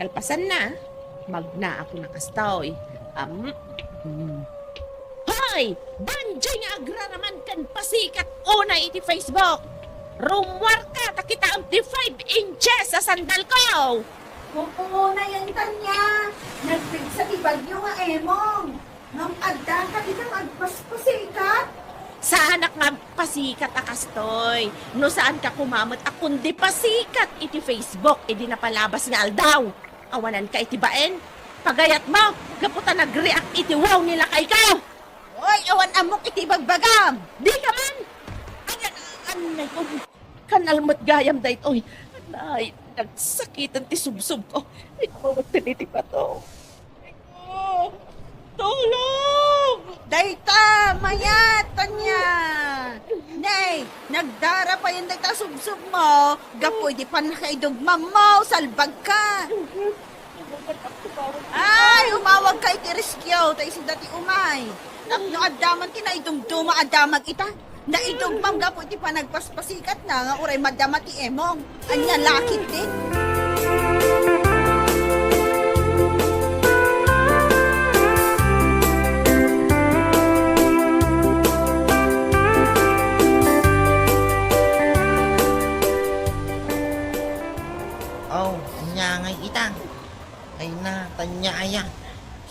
Kalpasanna, magnaakon a kastoy. Am, mm. Hoy! Banjay nga agraraman ken pasikat unay iti Facebook! Rummuarka ta kitaem ti five inches a sandalko! Kukunayen, Tania! Nagpigsa ti bagyo nga Emong! Ngem addaka dita nga agpaspasikat? Saanak nga agpasikat a kastoy. No saanka koma met a kundi pasikat iti Facebook idi napalabas nga aldaw. Awananka iti bain. Pagayatmo, gapu ta nag-react iti wow ni lakayko. Oy, awan ammok iti ibagbagam. Dika man! Ayan, anay ko. Kanal met gayam daytoy. Anay, nagsakiten ti subsobko. Ay, mawetten iti bato. Tulong! Dayta, mayat, Tania! Nay, nagdara payen dayta subsobmo, gapu idi pannakaidumdumam, salbagka! Ay, umawagka iti rescue, ta isu dayta ti umay. Tapno adda man ti naidumduma a damag ita. Naidumdum gapu iti panagpaspasikatna nga uray madama ti Emong. Ania la ketdin?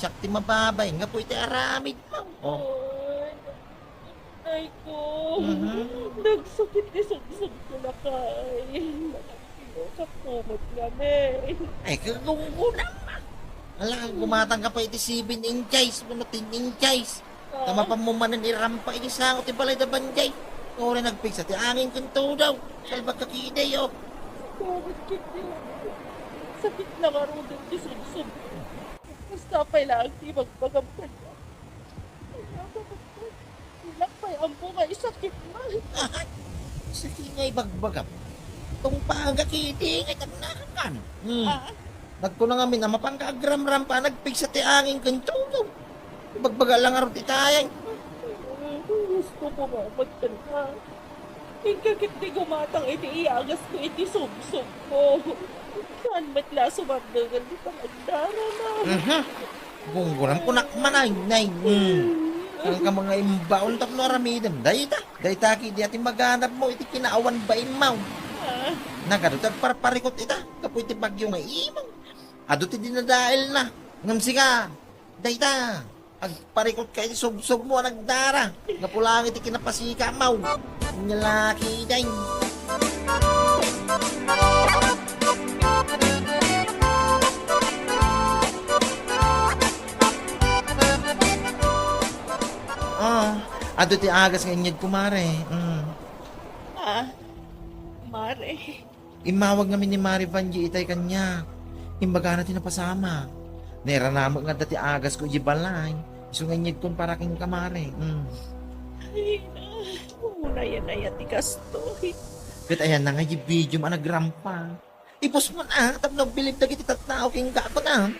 Siak ti mababain gapu iti aramidmo. Oh. Ay, Nay ko. Mhm. Nagsakit ti sumsum ko, lakay. Nagpinusakko met ngamin. Ay, kagunggunam. Ala, gumatang ka pa iti seven inches, wenno ten inches. Ah. Ta mapanmo manen irampa iti sango ti balay da Banjay. Uray nagpigsa ti angin ken tudaw. Salbag ka kidi, oh. Bakit kidi? Sakit na ngaruden ti sumsum. Basta pay laeng ti ibagbagam kaniak. Ilak pay ammo nga isakit man. Sakit nga ibagbagam. Tungpaanka kidi nga itagnakan kan. Hmm. Ah. Nagkuna ngamin a mapanka agramrampa, nagpigsa ti angin ken tudaw. Ibagbaga lang ngarud itay. Gusto ko nga magtanda. Inka ketdi gumatang iti iyagas ko iti sumsum ko. Saan met la sumardengel ti panagdarana? Mhm. Gungguram ko nak manay, nay. Mm. Saan ka mga imbaon tapno aramidem? Dayta, dayta ki di ati maganap mo iti kinaawan bain mo. Ah. Nagadu tagparparikot ita, kapu iti bagyo nga imong. Adu ti dinadael na. Ngem sika, dayta. Agparikot ka iti subsob mo a nagdara. Gapu laeng iti kinapasika mo. Nya laki, day. Ah, adu ti agas nga inyeg ko, mare. Mm. Ah, mare. Immawag ngamin ni Mare Vangie itay kaniak. Imbagana ti napasamak. Nairana met nga adda ti agas ko idiay balay. Isu nga inyegkon para kenka, Mare. Mm. Ay, na. Unayan aya ti kastoy. Ket ayanna nga idiay video mo a nagrampa. Ipusmon a, tapno agbilib dagiti tattao kenka, kunam.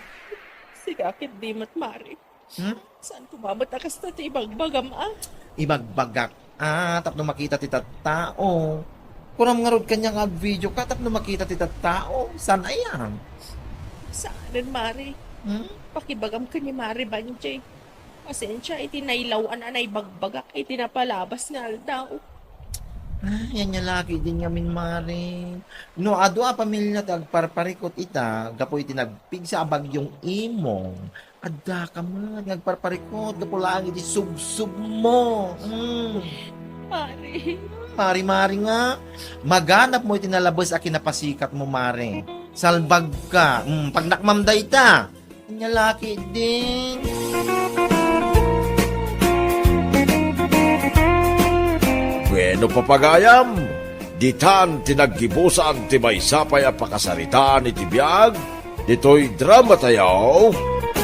Sika ketdi met, Mare. Hmm? Saan ko met a kasta ti ibagbagam, a? Ibagbagak, a, tapno makita ti tattao. Kunam ngarud kaniak nga agvideo ka tapno makita ti tattao. Saan aya? Saanen, Mare. Hmm? Pakibagam ken ni Mare Banjay. Pasensia iti nailaw-an a naibagbagak iti napalabas nga aldaw. Ah, yan nga laki din ngamin, Mare. No adu a pamilya ti agparparikot ita, gapu iti nagpigsa a bagyong imong, adda ka met nga agparparikot gapu laeng iti subsob mo. Mm. Mare. Mare-mare nga, maganap mo iti nalabes a kinapasikat mo, Mare. Salbag ka. Mm, pagnakmam dayta. Nya laki din. Bueno, papagayam, ditan ti naggibusan ti maysa pay a pakasaritaan iti biag ditoy drama tayo,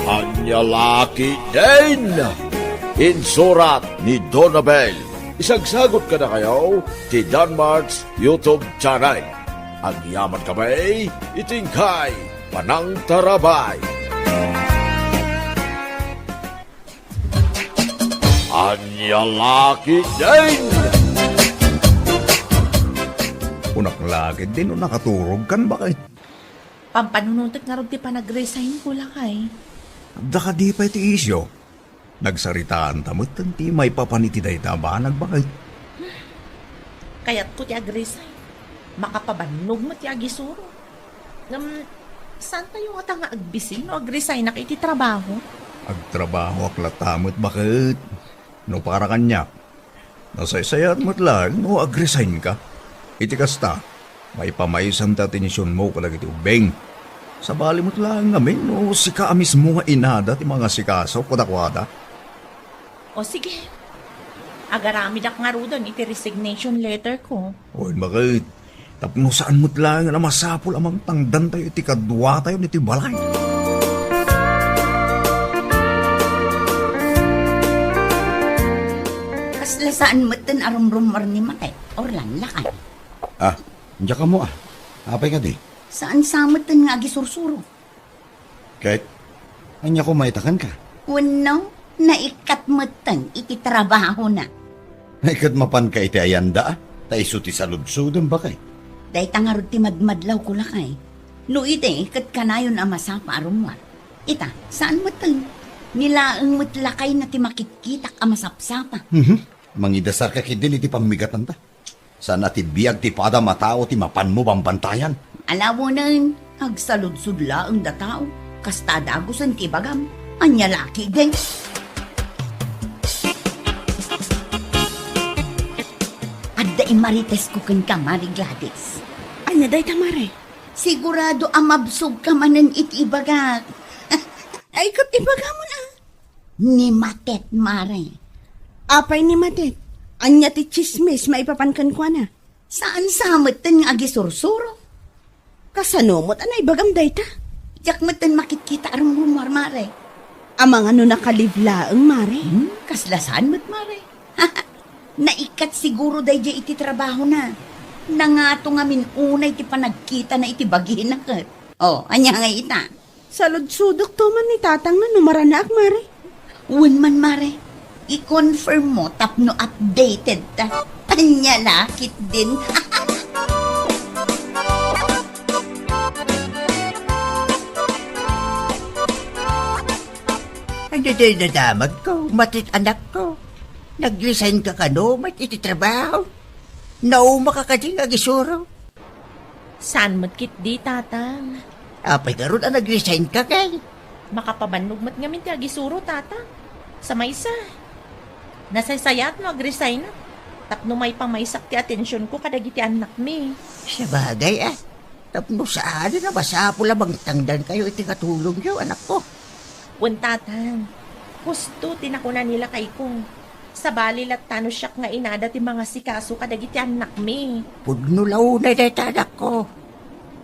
Anya Laki Din. Insurat ni Donabel. Isagsagot kadakayo ti Danmart's YouTube channel. Agyaman kami iti inkay panangtarabay. Anya Laki Din. Kunak laki din no nakaturog kan bakit? Pampanunutek ngarud ti panag-resign ko, lakay. Adda kadi pay ti isyu? Nagsaritaan ta met ti maipapan iti dayta a banag, baket. Kayatko ti agresign. Makapabannog met ti agisuro. Ngem, saan tayo ngata nga agbisin no agresignak iti trabaho? Agtrabahoak latta met, baket. No para kaniak, nasaysayaat met laeng no agresignka. Iti kasta, maipamaysam ti atensionmo kadagiti ubbing. Sabali met laeng ngamin no sika a mismo nga inada ti mangasikaso kadakuada. O sige, agaramidak ngaruden iti resignation letter ko. Wen, baket. Tapno saan met laeng a masapul a mangtangdantayo iti kaduatayo iti balay. Kasla saan metten a rumrumor ni Mate, Orlan, lakay. Ah, diak ammo, ah. Apay kadi? Saan sa metten nga agisursuro? Ket, ania koma ita kenka? Wenno, naikkat metten iti trabahona. Naikkat mapanka iti ayanda, a? Ta isu ti saludsodem, baket. Dayta ngarud ti madmadlawko, lakay. No idi, ket kanayon a masapa a rummuar. Ita, saan metten? Ni laeng met lakayna ti makitkitak a masapsapa. Mhm. Mangidasarka ketdin iti pammigatanta. Saan a ti biag ti padam a tao ti mapanmo bambantayan. Alawenen, agsaludsod laeng da tao, kasta a dagusen ti ibagam. Ania la ketdin? Adda immaritesko kenka, Mare Gladys. Ania dayta, Mare? Sigurado a mabsogka manen iti ibagak. Ay, ket ibagamon, a. Ni Matet, Mare. Apay ni Matet? Ania ti tsismis maipapan kenkuana? Saan sa metten nga agisursuro? Kasano met a naibagam dayta? Diak metten makitkita a rumrumuar, Mare. Amangan no naka-leave laeng, Mare? Hmm, kasla saan met, Mare. Naikkat siguro daydiay iti trabahona. Nangato ngamin unay ti panagkitana iti bagina ket. O, ania ngay ita? Saludsodekto man ni tatangna no maranaak, Mare. Wen man, Mare. I-confirm mo tapno updated ta. Ania la ketdin. Ay, daydiay nadamagko, Matet, anakko. Nag-resign ka kano met iti trabaho? Naumaka kadi nga agisuro? Saan met ketdi, Tatang. Apay garud a nag-resign ka, kay? Makapabannog met ngamin ti agisuro, Tatang. Sa maysa, nasaysayaat no ag-resignak tapno maipamaysak ti atensionko kadagiti annakmi. Sabagay, a. Tapno saanen a masapul a mangtangdankayo iti katulongyo, anakko. Wen, Tatang, husto ti nakuna ni lakayko. Sabali latta no siak nga inada ti mangasikaso kadagiti annakmi. Pudno la unay dayta, anakko.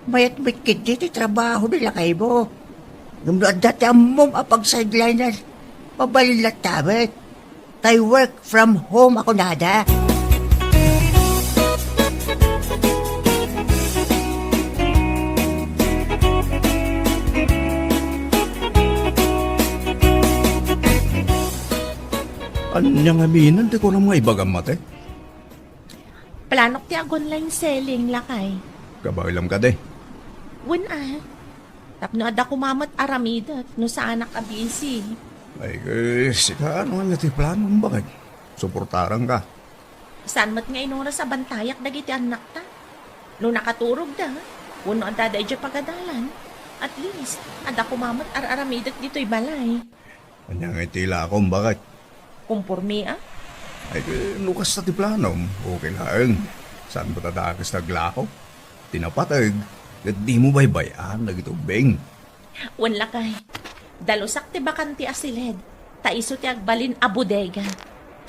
Mayat met ketdi ti trabaho ni lakaymo. Ngem no adda ti ammom a pag-sideline-an, mabalin latta met. Kay work from home a kunada. Ania ngamin ti kunam nga ibagam, Matet? Planok ti ag-online selling, lakay. Kabaelam kadi? Wen, a. Tapno adda koma met aramidek no saanak a busy. Ay, eh, sika, no ania ti planom, baket? Suportaranka. Saan met nga inoras a bantayak dagiti annakta. No nakaturogda, wenno addada idiay pagadalan, at least, adda koma met ar-aramidek ditoy balay. Ania ngay ti ilakom, baket? Kompormi, a? Ay, eh, no kasta ti planom, okay laeng. Saan met a dakes ti aglako? Ti napateg, ket dimo baybay-an dagiti ubbing. Wen, lakay, dalusak ti bakante a siled, ta isu ti agbalin a bodega.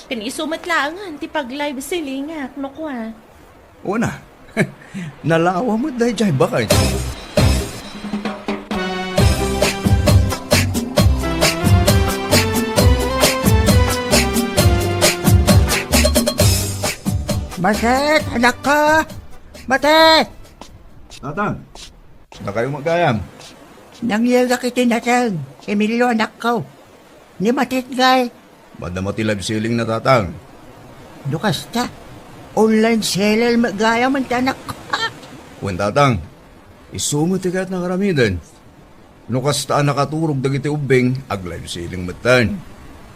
Ken isu met laengen ti pag-live selling-ak, no kua. Wen a, nalawa met daydiay, baket. Matet, anakko! Matet! Tatang, dakayo met gayam. Nangyegak iti nateng, Emilio, anakko. Ni Matet ngay. Madama ti live selling-na, Tatang. No kasta, online seller met gayam ti anakko. Wen, Tatang, isu met ti kayatna nga aramiden. No kasta a nakaturog dagiti ubbing, ag-live selling metten.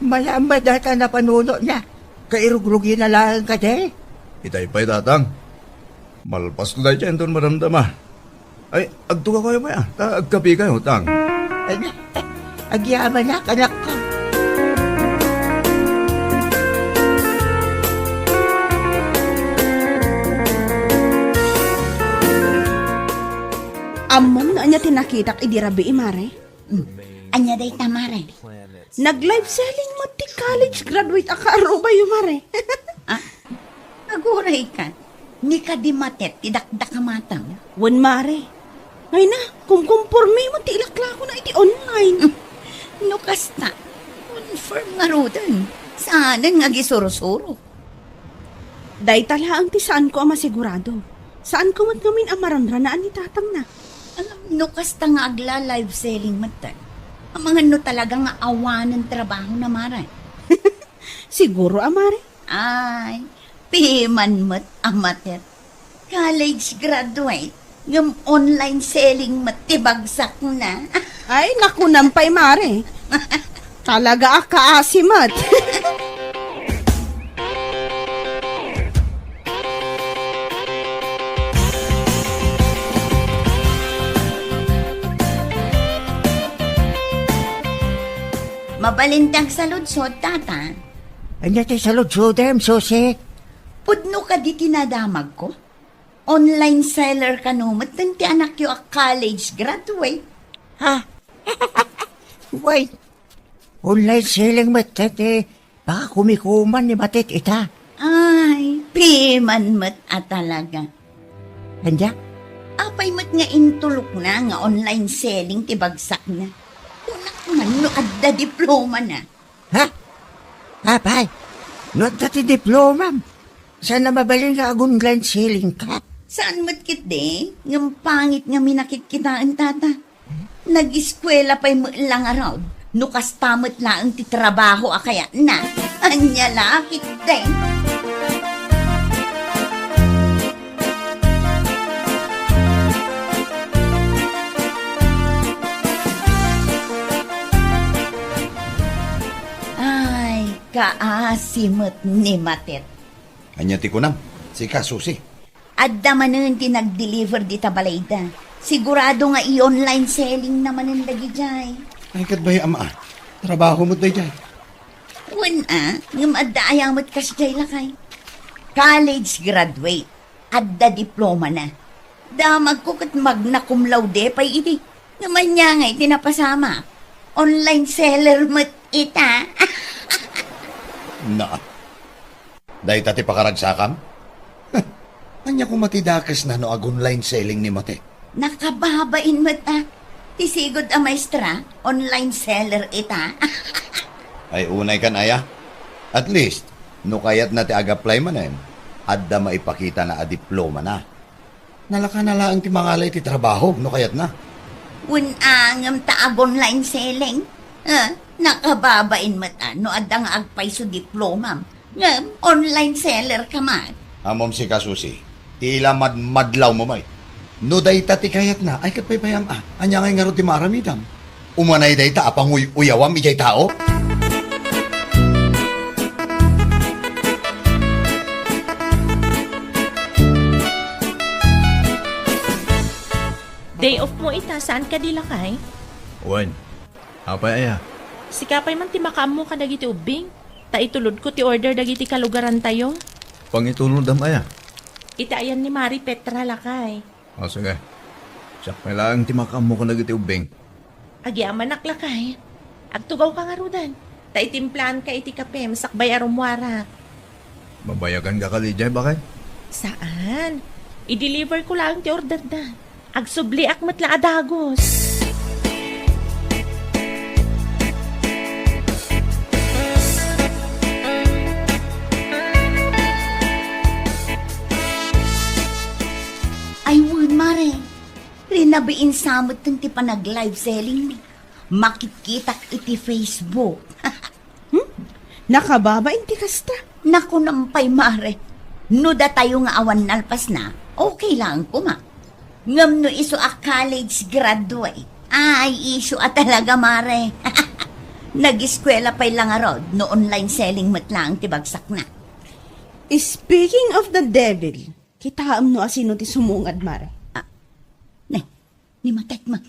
Malaem met dayta a napanunotna. Kairugrugina laeng kadi? Itay pay, Tatang. Malpasko dayta inton madamdama. Ay, agtugaw kayo pay, a. Ta agkapikayo, Tang. Ay, agyamanak, anakko. Ammom no ania ti nakitak idi rabii, Mare? Hmm. Ania dayta, Mare? Nag-live selling met ti college graduate a kaarubayo, Mare. Ah? Agurayka, ni kadi Matet ti dakdakamatam? Wen, Mare. Ngayna, kumkumpormi met ti ilaklakona iti online. Hmm. No kasta, confirm ngaruden. Saanen nga agisursuro. Dayta laeng ti saanko a masigurado. Saanko met ngamin a maranranaan ni tatangna. Alam, no kasta nga agla-live selling met, amangan no talaga nga awanen trabahona, Mare. Siguro a, Mare. Ay, piman met a Matet. College graduate. Ngem online selling met ti bagsakna. Ay, nakunam pay, Mare. Talaga a kaasi met. Mabalin ti agsaludsod, tata. Ania ti saludsodem, Susi? Pudno kadi ti nadamagko? Online seller kano met ti anakyo a college graduate. Ha? Wait. Online selling met ti pakakumikuman ni Matet ita. Ay, piman met a talaga. Ania? Apay met nga intulokna nga online selling ti bagsakna? Kunak man no adda diplomana. Ha? Apay, no adda ti diplomam, saan a mabalin nga ag-online selling ka? Saan met ketdi, ngem pangit nga minakitkitaan, tata. Nag-eskuela pay met la ngarud, no kasta met laeng ti trabaho a kayatna. Ania la ketdi? Ay, kaasi met ni Matet. Ania ti kunam? Sika, Susi. Adda manen ti nag-deliver dita balayda. Sigurado nga i-online selling na manen dagidiay. Ay, ket bay, ama, trabaho met daydiay. Wen a, ngem adda aya met kasdiay, lakay? College graduate. Adda diplomana. Damagko ket magna cum laude pay idi. Ngem ania ngay ti napasamak? Online seller met ita. Naa. Dayta ti pakaragsakam? Ania koma ti dakesna no ag-online selling ni Matet? Nakababain met a. Ti sigud a maestra, online seller ita. Ay, unay kan aya. At least, no kayatna ti ag-apply manen, adda maipakitana a diplomana. Nalakana laeng ti mangala iti trabaho no kayatna. Wen a, ngem ta ag-online selling? Ah, nakababain met a no adda nga agpayso diplomam. Ngem online seller ka met. Ammom sika, Susi, ti ila madmadlawmo met. No dayta ti kayatna, ay ket paypayam a. Ania ngay ngarud ti maaramidam? Umanay dayta a panguy-uyawam idiay tao? Day off mo ita, saan kadi, lakay? Wen, apay aya? Sika pay man ti makaammo kadagiti ubbing, ta itulodko ti order dagiti kalugarantayo. Pangitulodam aya? Iti ayan ni Mari Petra, lakay. O, sige. Siak pay laeng ti makaammo kadagiti ubbing. Agyamanak, lakay. Agtugawka ngaruden, ta itimplaanka iti kapem sakbay a rummuarak. Babayaganka kadi idiay, baket? Saan. I-deliver ko laeng ti orderda. Agsubliak met la a dagus. Ay, wen, Mare. Rinabiin sa met ti panag-live selling mi. Makitkitak iti Facebook. Hmm? Nakababain ti kasta. Nakunam pay, Mare. No datayo nga awan nalpasna, okay lang koma. Ngem no isu a college graduate, ay, isu a talaga, Mare. Nag-eskuela pay la ngarud no online selling met laeng ti bagsakna. Speaking of the devil, kitaem no asino ti sumungad, Mare. Ah, ne, ni Matet met.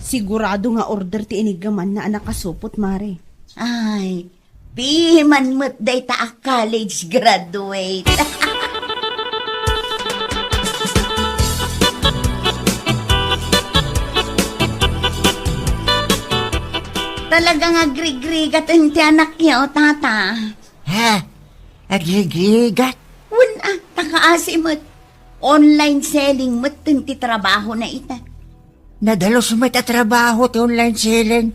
Sigurado nga order ti iniggamanna a nakasupot, Mare. Ay, piman met dayta a college graduate. Talaga nga agrigrigat ti anakyo, tata. Ha? Agrigrigat? Wen a, ta kaasi met. Online selling met ti trabahona ita. Nadalus met a trabaho ti online selling.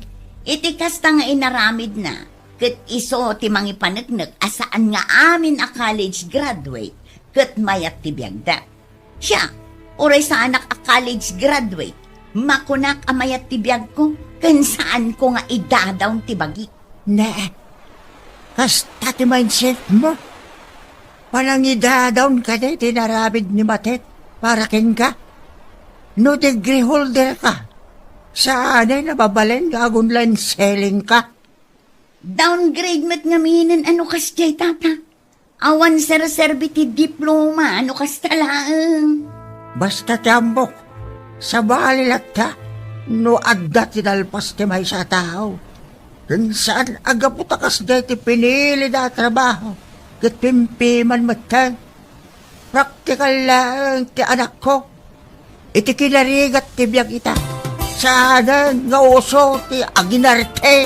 Iti kasta nga inaramidna, ket isu ti mangipaneknek a saan nga amin a college graduate ket mayat ti biagda. Siak, uray saanak a college graduate, makunak a mayat ti biagko ken saanko nga idadawn ti bagik. Ne, kasta ti mindset mo? Panangidadawn kadi ti inaramid ni Matet para kenka? No degree holder ka, saan a mabalin nga ag-online selling ka? Downgrade met ngamin no kasdiay, tata. Awan serserbi ti diploma no kasta laeng. Basta ti ammok, sabali latta no adda ti nalpas ti maysa a tao. Ken saan a gapu ta kasdiay ti pinilida a trabaho, ket pimpiman metten. Praktikal laeng ti anakko. Iti kinarigat ti biag ita, saanen nga uso ti aginarte.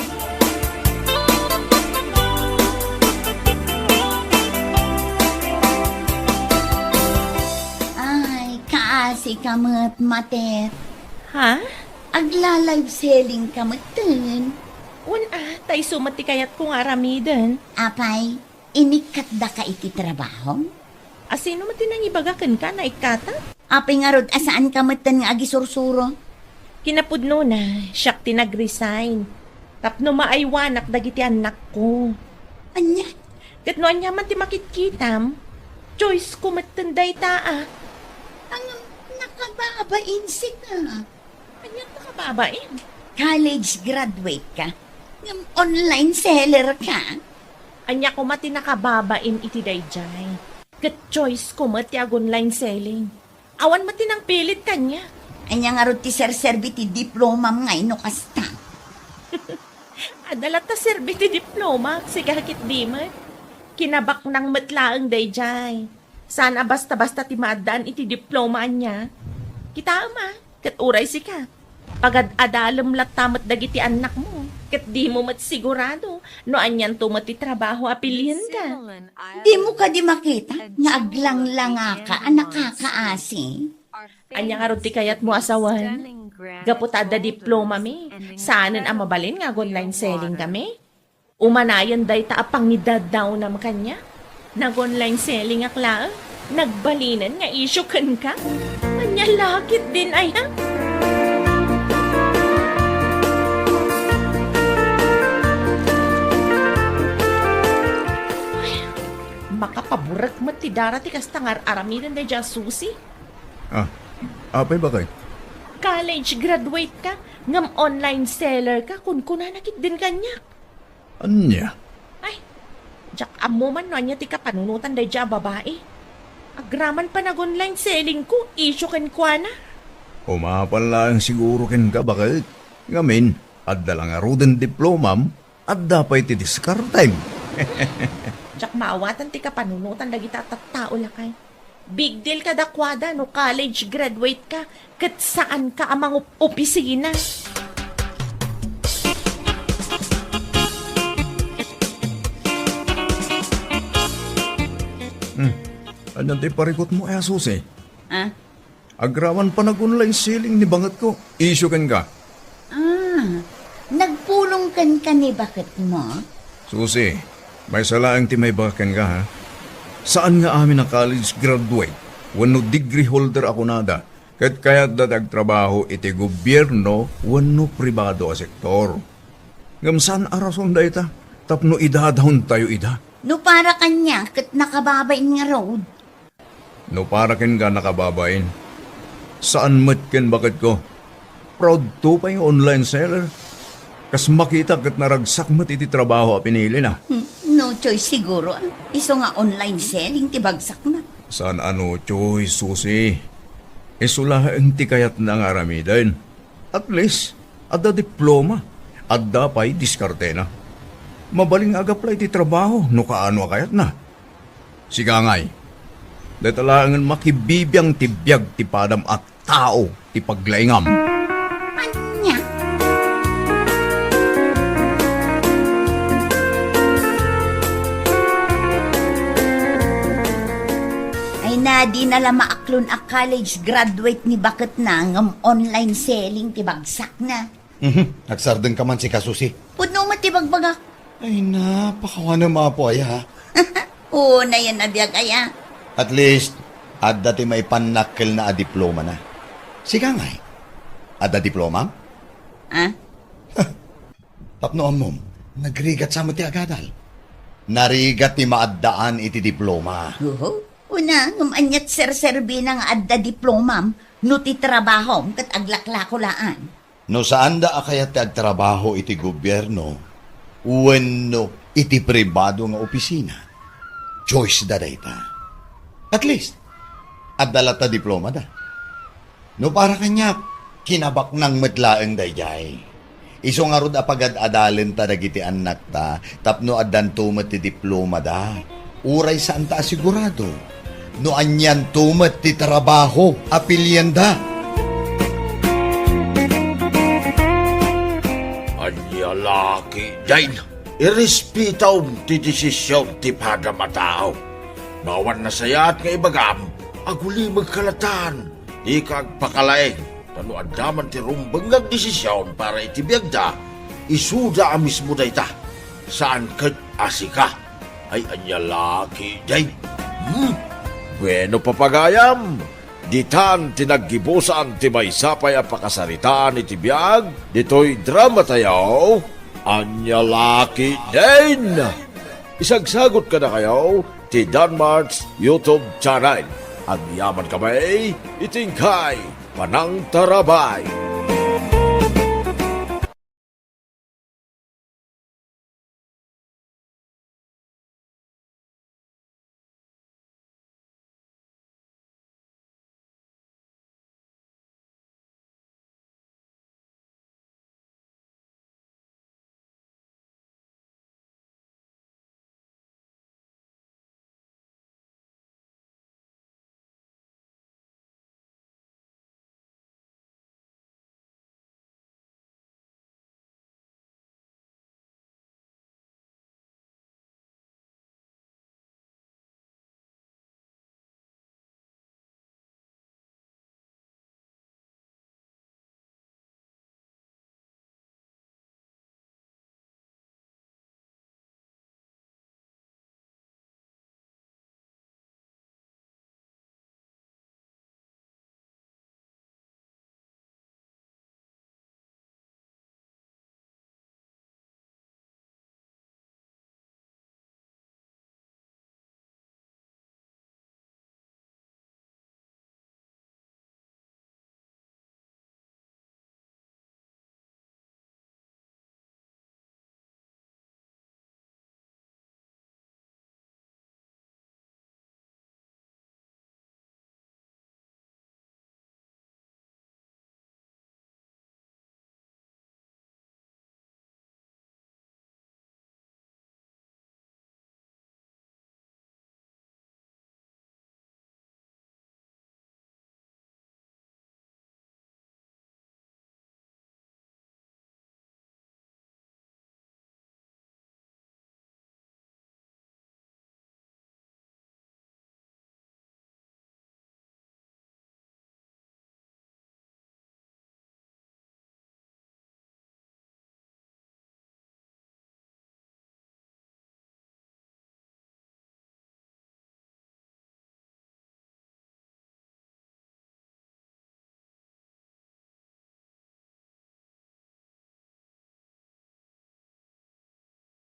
Ay, kaasi ka met, Matet. Ha? Agla-live selling ka metten. Wen a, ta isu met ti kayatko nga aramiden. Apay, inikkat daka iti trabaho? A, sino met ti nangibaga kenka, naikkata? Apay ngarud a saan ka metten nga agisursuro? Kinapudnona, siak ti nag-resign. Tapno maaywanak dagiti annakko. Ania? Ket no ania man ti makitkitam, choice ko metten dayta a. Ang nakababain sika. Ania ti nakababain? College graduate ka, ngem online seller ka. Ania koma ti nakababain iti daydiay? Ket choice ko met ti ag-online selling. Awan met ti nangpilit kaniak. Ania ngarud ti serserbi ti diplomam ngay no kasta? Adda latta serbi ti diploma, sika ket di met. Kinabaknang met laeng daydiay. Saan a basta-basta ti maaddaan iti diploma ania. Kitaem a, ket uray sika, pagad-adalem latta met dagiti annakmo, ket dimo met sigurado no anianto met ti trabaho a pilienda. Dimo kadi makita nga aglanglangaka a nakakaasi? Ania ngarud ti kayatmo a sawen? Gapu ta adda diplomami, saanen a mabalin nga ag-online selling kami? Umanayen dayta a pangidadawnam kaniak. Nag-online sellingak laeng. Nagbalinen nga isyu kenka. Ania la ketdin aya? Ay, makapaburek met ti dara ti kasta nga ar-aramiden daydiay a Susi. Ah, apay bakay? College graduate ka, ngem online seller ka, kunkunana ketdin kaniak. Ania? Ay, diak ammo man no ania ti kapanunotan daydiay a babai. Agraman pay nag-online selling ko, isyu kenkuana. Umapal laeng siguro kenka, baket. Ngamin, adda la ngaruden diplomam, adda pay ti diskartem. Diak maawatan ti kapanunotan dagita a tattao, lakay. Big deal kadakuada no college graduate ka ket saanka a mangopisina. Hmm. Ania ti parikutmo, a Susi? Ah? Agraman pay nag-online selling ni bangetko. Isyu kenka. Ah, nagpulong kenka ni baketmo? Susi, maysa laeng ti maibaga kenka, ha? Saan nga amin a college graduate wenno degree holder a kunada ket kayatda ti agtrabaho iti gobierno wenno pribado a sektor. Ngem saan a rason dayta tapno idadawntayo ida. No para kaniak ket nakababain ngarud. No para kenka, nakababain. Saan met ken baketko. Proudto pay nga online seller. Kas makita ket naragsak met iti trabaho a pinilina. Hmm, no choice siguro, ah. Isu nga online selling ti bagsakna. Saan a no choice, Susi. Isu laeng ti kayatna nga aramiden. At least, adda diploma. Adda pay diskartena. Mabalin nga ag-apply ti trabaho no kaano a kayatna. Sika ngay, dayta laengen makibibiang ti biag ti padam a tao ti paglaingam. Ania? Ay na, dina la maaklon a college graduate ni baketna ngem online selling ti bagsakna. Mhm. Agsardengka man, sika, Susi. Pudno met ti bagbagak. Ay na, pakawanem, Apo, aya, ha? Oo, nayan a biag, aya. At least, adda ti maipannakkelna a diplomana. Sika ngay, adda diplomam? Ah? Tapno ammom, nagrigat sa met ti agadal. Narigat ti maaddaan iti diploma. Oho. Una, ngem aniat serserbina nga adda diplomam no ti trabahom ket aglaklako laan? No saanda a kayat ti agtrabaho iti gobierno wenno iti pribado nga opisina, choice da dayta. At least, adda latta diplomada. No para kaniak, kinabaknang met laeng daydiay. Isu ngarud a pagad-adalenta dagiti annakta tapno addanto met ti diplomada. Uray saanta a sigurado no anianto met ti trabaho a pilianda. Ania la ketdin, irespetam ti desisyon ti padam a tao. No awan nasayaat nga ibagam, agulimegka latta. Dika agpakalaing, ta no adda man ti rumbeng nga agdesisyon para iti biagda, isuda a mismo dayta. Saan ket a sika. Ay, ania la ketdin. Hmm? Bueno, papagayam, ditan ti naggibusan ti maysa pay a pakasaritaan iti biag ditoy dramatayo. Ania la ketdin. Isagsagot kadakayo ti Danmart's YouTube channel. Agyamankami iti inkay panangtarabay.